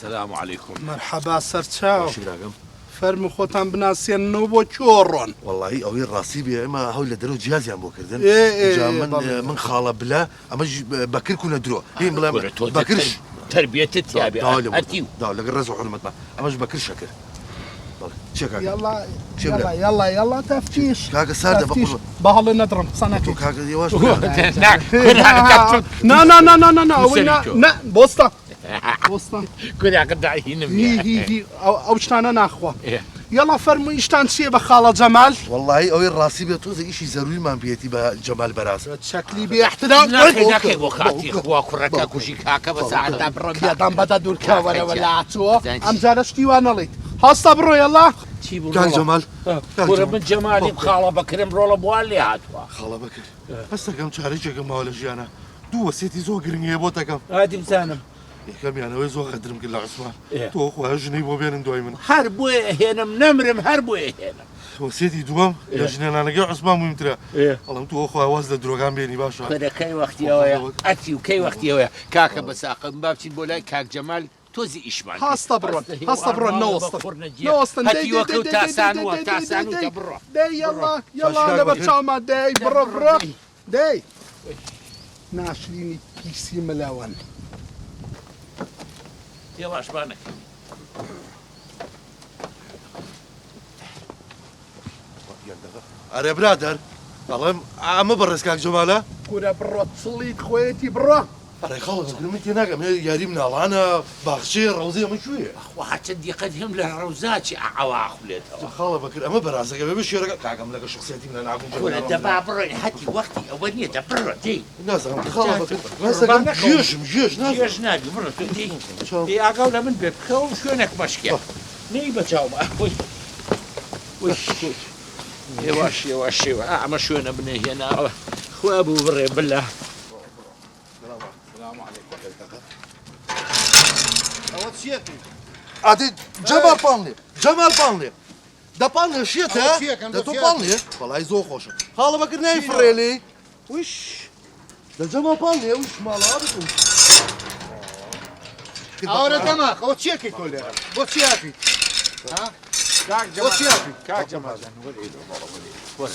سلام علیکم. مەرحەبا سەرچاو. باشی براکەم. فەرموو خۆتان بناسێننەوە بۆ کوێ ڕۆن؟ وەڵایی ئەوەی ڕاستی بێ ئێمە هەو لە دەرەوە جیازیان بۆ کردن ئێ ئێ جا ئێ من بەڵێ من خاڵە بلە ئەمەش بەکر کونە درۆ هین بڵێم کورە تۆ بەکرش تەربیەتت تیابێ داوا لێ هەتیو. داوا لەگەڵ ڕێز و حورمەتمان ئەمەش بەکر شەکر بەڵێ چیە کاکە یەڵا چیە برا یەڵا یەڵا یەڵا تەفتیش کاکە ساردە بە تەفتیش قوربان با هەڵێ نەدڕم قسە تۆ نەکەیت کاکە یەواش برا نا کورە نا نا نا نا نا نا ئەوەی سەری نا تۆ. نا بۆستە وەستا کوراکە داهینم هی هی هی ئەو شتانە ناخوا یەڵا فەرموو ئیشتان چییە بە خاڵە جەمال؟ وەڵڵاهی ئەوەی ڕاستی بێ تۆزێ ئیشی زەروریمان پێیەتی بە جەمال بەراز. چەکلی بێ ئیحترام. ناکەی ناکەی بۆ خاتری خوا کوڕەکە کوژی کاکە بە سەعات بڕۆ لێدان بەدە دوورکە وەرەوە لاچۆ ئەمجارە شتی وا نەڵێیت هەستە بڕۆ یەڵا. چی بوو کاک جەمال کورە من جەمالیم خاڵە بەکرم ڕۆڵە بوان لێ هاتووە. خاڵە بەکر هەستەکەم چارەکێکم ماوە لە ژیانا دوو وەسیەتی زۆر گرنگ هەیە بۆت ئەکەم. ئادی بزانم. یەکەمیان ئەوەی زۆر غەدرم کرد لە عوسمان تۆ خوایە ژنەی بۆ بێنن دوای من. هەر بۆیە هێنم نەمرم هەر بۆیە هێنم. وەسیەتی دووەم لە ژنهێنانەکەی عوسمان موهیمترە ئەڵێم تۆ خوایە واز لە درۆکان بێنی باشە. کورە کەی وەختی ئەوەیە ئەتیو کەی وەختی ئەوەیە کاکە بەساقم با بچین بۆ لای کاک جەمال تۆزی ئیشمان کرد. هەستە بڕۆن هەستە بڕۆن نەوەستن نەوەستن دەی دەی دەی دەی دەی دەی دەی دەی دەی یەڵا یەڵا لەبەر چاوما دەی بڕۆ بڕۆ دەی ناشرینی پیسی ملەوەن. هێواش با نەکەوین. ئەرێ برادەر ئەڵێم ئەمە بەڕێز کاک جەمالە؟ کورە بڕۆ چڵیت خۆیەتی بڕۆ. ئەرێ خاڵە بەکر من تێناگەم هێ یاری مناڵانە باخچەیە ڕەوزەی ئەمە کوێیە؟ بەخوا هەرچەند دیقەت هەم لە ڕەوزا چی ئاوا ئەخولێتەوە. خاڵە بەکر ئەمە بەرازەکە بێ بشێرەکە کاکە من لەگەڵ شخسیەتی منە ناگونجێم کورە دەبا بڕۆین هەتی وەختی ئەوە نیە دە بڕۆ دەی. نازانم خاڵە بەکر ڕاستەکەم گێژم گێژ نازانم. گێژ نابی بڕۆ تۆ دەی دەی ئاگاو لە من بێ بکەوم شوێنێک مەشکێ نەی بە چاوم ئەخۆی. هێواش هێواش هێوا ئەمە شوێنە بنێ هێناوە خوا بوو بڕێ بلە. ئەوە چیەکەی؟ ئادی جەمال پاڵنێ جەمال پاڵنێ دە پاڵنێ شێتە دە تۆ پاڵنێ وەڵای زۆر خۆشە خاڵە بەکر نای فڕێ لێی وش دە جەمال پاڵنێ وش ماڵەوە بکەم ئاورە دەماخ ئەوە چیەکەی تۆ لێرە بۆ چی هاتویت ها بۆ چی هاتویت کاک جەمال جان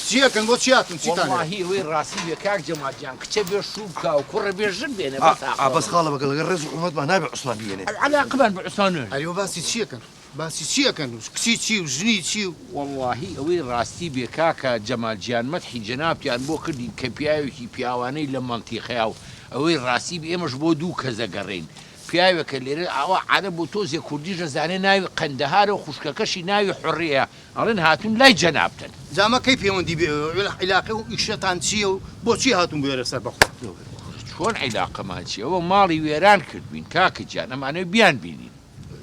چیەکەن بۆ چی هاتون چیتان لێرە؟ وەڵاهی ئەوەی ڕاستی بێ کاک جەمال جان کچە بێ شوو بکا و کوڕە بێ ژن بێنێ بەس ئا بەس خاڵە بەکە لەگەڵ ڕێز و حورمەتمان نابێ عوسمان بیێنێ. عەلاقەمان بە عوسمان نیە. ئەرێ باسی چیەکەن باسی چیەکەن و کچی چی و ژنی چی و. وەڵاهی ئەوەی ڕاستی بێ کاکە جەمال گیان مەدحی جەنابتیان بۆ کردین کە پیاوێکی پیاوانەی لە مەنتیقەیا و ئەوەی ڕاستی بێ ئێمەش بۆ دوو کەس ئەگەڕێین پیاوێکە لێرە ئاوا عەرەب و تۆزێ کوردیش ئەزانێ ناوی قەندەهارە و خوشکەکەشی ناوی حوڕیەیە ئەڵێن هاتوون لای جەنابتن. جا مە کەی پێوەندی بێ عیلاقە و ئیشەتان چیە و بۆچی هاتوون بۆ ئێرە سەربەخۆ؟ چۆن عیلاقەمان چیە ئەوە ماڵی وێران کردوین کاکە گیان ئەمانەوێ بیان بینین.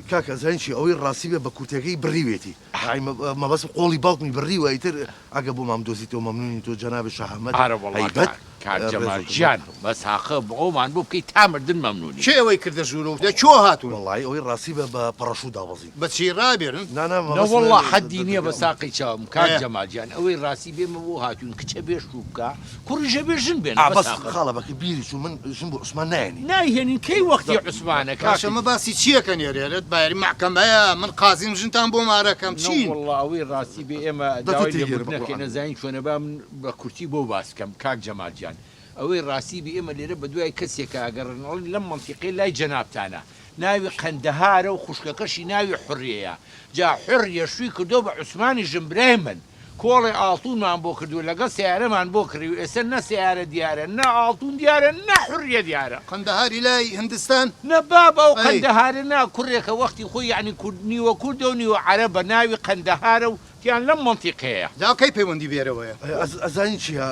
کاکە ئەزانی چیە ئەوەی ڕاستی بێ بە کورتەکەی بڕیوێتی یاعنی مەبەستم قۆڵی باوکمی بڕیوە ئیتر ئەگە بۆمان بدۆزیتەوە مەمنونین تۆ جەنابی شەهامەت ئارە وەڵا هەیبەت کاک کاک ڕێز جەمال و حورمەت گیان بەس هاقە ئەومان بۆ بکەی تا مردن مەمنونین. کێ ئەوەی کردە ژوورەوە لە کوێ هاتوون؟ وەڵایی ئەوەی ڕاستی بێ بە پەڕەشوو دابەزین. بە چی ڕابێرن؟ نا نا مەبەستم نەوەڵا حەدی نیە بە ساقی چاوم کاک ئێ. جەمال گیان ئەوەی ڕاستی بێ مە بۆ هاتوین کچە بێ شوو بکا کوڕیش ئەبێ ژن بێنە ئا بەس بەس ئاخر. خاڵە بەکر بیری چوو من ژن بۆ عوسمان نایەنین. نایهێنین کەی وەختی عوسمانە باشە کاکە. مە باسی چیەکەن ئێرە ئێرە بایەری مەحکەمەیە من قازیم ژنتان بۆ مارەکەم چین؟ نەوەڵا ئەوەی ڕاستی بێ ئێمە دە تۆ داوای تێگێرە لێبوردن بە ئەکەین قورعان. ئەزانین چۆنە با من بە کورتی بۆ باس بکەم کاک جەمال گیان ئەوەی ڕاستی بێ ئێمە لێرە بەدوای کەسێکا ئەگەڕێن ئەڵێن لەم مەنتیقەی لای جەنابتانە ناوی قەندەهارە و خوشکەکەشی ناوی حوڕیەیە جا حوڕیە شووی کردووە بە عوسمانی ژنبرای من کۆڵێ ئاڵتونمان بۆ کردووە لەگەڵ سەیارەمان بۆ کڕی و ئێستا نە سەیارە دیارە نە ئاڵتون دیارە نە حوڕیە دیارە. قەندەهاری لای هندستان؟ نە بابە ئەو ئەی. قەندەهارە نا کوڕێکە وەختی خۆی یەعنی کورد نیوە کوردە و نیوە عەرەبە ناوی قەندەهارە و تیان لەم مەنتیقەیە. جا کەی پەیوەندی بێرەوەیە؟ ئەزانی چیە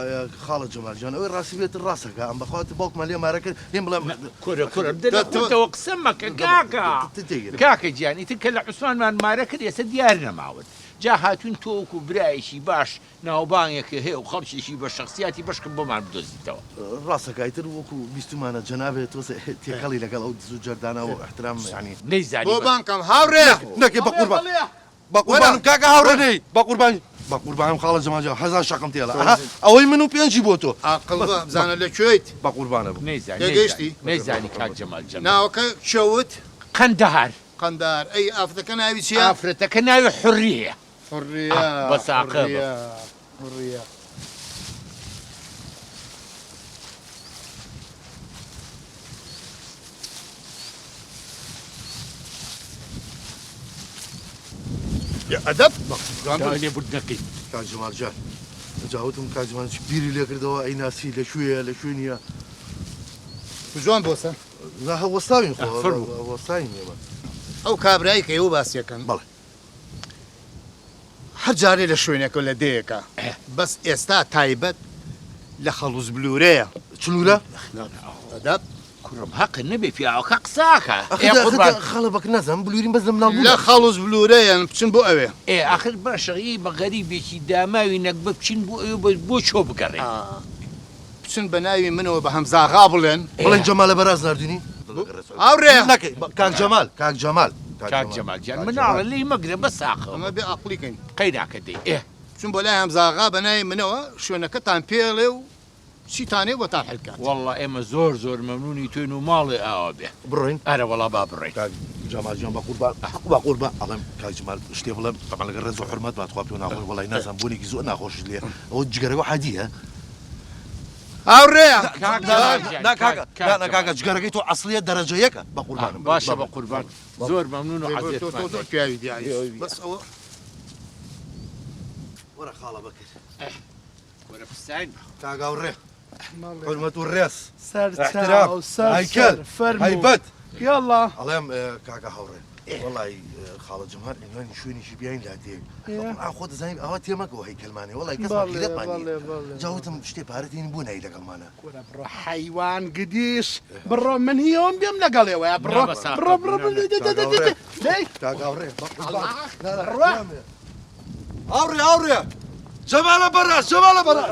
خاڵە جەمال جان ئەوەی ڕاستی بێت ڕاستەکا ئەم بەخوا باوکمان لێ مارە کرد لێم بڵێم کورە کورە بدە لە خۆتەوە قسە مەکە کاکە کاکە گیان ئیتر کە لە عوسمانمان مارە کرد ئێستا دیار نەماون جا هاتوین تۆ وەکو برایەکی باش ناوبانگێکت هەیە و خەڵکێکی بە شەخسیاتی بەشکم بۆمان بدۆزیتەوە. ڕاستەکا ئیتر وەکو بیستومانە جەنابێ تۆزێ تێکەڵی لەگەڵ ئەو دز و جەردانە و ئیحترام یانی. نەیزانی بۆ بەس. بانکەم هاوڕێ. نەکەی بەقوربان بەقوربانم کاکە هاوڕێ نەی بەقوربانی بەقوربانم خاڵە جەمال جان هەزار شەقم تێڵە ئەها ئەوەی من و پێنجی بۆ تۆ ئاقڵ بە بزانە لە کوێیت. بەقوربانە بم. نەیزانی تێگەیشتی؟ نەیزانی کاک جەمال جەمال. ناوەکە کێوت؟ قەندەهار. قەندار ئەی ئافرەتەکە ناوی چییە؟ ئافرەتەکە ناوی حوڕییە. حوڕیە بە ساقە بە. حوڕیە حوڕیە. بێ ئەدەب داوای لێبوردنەکەی. کاک جەمال جان ئینجا وتم کاک جەمال چ بیری لێ کردەوە ئەی ناسی لە کوێیە لە کوێ نییە. جوان بۆسە. نا هە وەستاوین خۆ فەرموو. وەستاوین ئێمە. ئەو کابرای کە ئێوە باسی ئەکەن. بەڵێ. هەر جارێ لە شوێنێکە لە دێیەکە بەس ئێستا تایبەت لە خەڵوز بلورەیە. چلورە؟ ئەدەب. کوڕم هەقە نەبێ پیاوەکە قساکە. ئێ قوربان. خاڵە بەک نازانم بلوریم بەس لە مناڵ بوونا. لە خەڵوز بلورەیەن بچن بۆ ئەوێ. ئێ ئاخر باشە ئی بە غەریبێکی داماوی نەگبەت بچین بۆ ئەوێ بەس بۆ چۆ بگەڕێین. بچن بە ناوی منەوە بە هەمزاغا بڵێن. بڵێن جەمالە بەراز ناردوینی. هاوڕێ. نەکەی کاک جەمال کاک جەمال. کاک جەمال گیان مناڵە لێی مەگرە بەس ئاخە. ئەمە بێ ئەقڵی کەین. قەیناکە دەی ئێ. بچن بۆ لای هەمزاغا بە ناوی منەوە شوێنەکەتان پێڵێ و چیتان هەیە بۆتان حل کات. وەڵا ئێمە زۆر زۆر مەمنونی تۆین و ماڵێ ئاوا بێ. بڕۆین؟ ئەرە وەڵا با بڕۆین. کاک جەمال گیان بەقوربان بەقوربان ئەڵێم کاک جەمال شتێ بڵێم تەبعەن لەگەڵ ڕێز و حورمەت با تخوا پێو ناخۆش وەڵای نازانم بۆنێکی زۆر ناخۆشت لێیە ئەوە جگەرەکە عادیە؟ هاوڕێ. کاک جەمال گیان نا کاکە نا نا کاکە جگەرەکەی تۆ ئەسڵیە دەرەجە یەکە بەقوربانم باشە بەقوربان زۆر مەمنون و تۆ عەزێتمان زۆر دای. پیاوی دیاری بەس ئەوە. وەرە خاڵە بەکر. وەرە پساین بە. کاک هاوڕێ حورمەت و ڕێز سەر احترام چاو سەر هەیکەل سەر فەرموو هەیبەت یاڵڵا. ئەڵێم کاکە هاوڕێ وەڵی خاڵە جەمال عینوانی شوێنێکی بیاین لادێ ئا خۆ دەزانی ئاوا تێمەکەوە هەیکەلمانێ وەڵی کەسمان بەڵێ غیرەتمان بەڵێ نییە بەڵێ جا وتم شتێ پارە دێنین بۆ نای لەگەڵمانە کورە بڕۆ حەیوان گدیش بڕۆ من هیۆم بێم لەگەڵێوەیە بڕۆ نا بەساقە بڕۆ بڕۆ نا نا. دەی دەی دەی دەی دەی کاک هاوڕێ بڕۆ هاوڕێ هاوڕێ جەمالە بەراز جەمالە بەراز.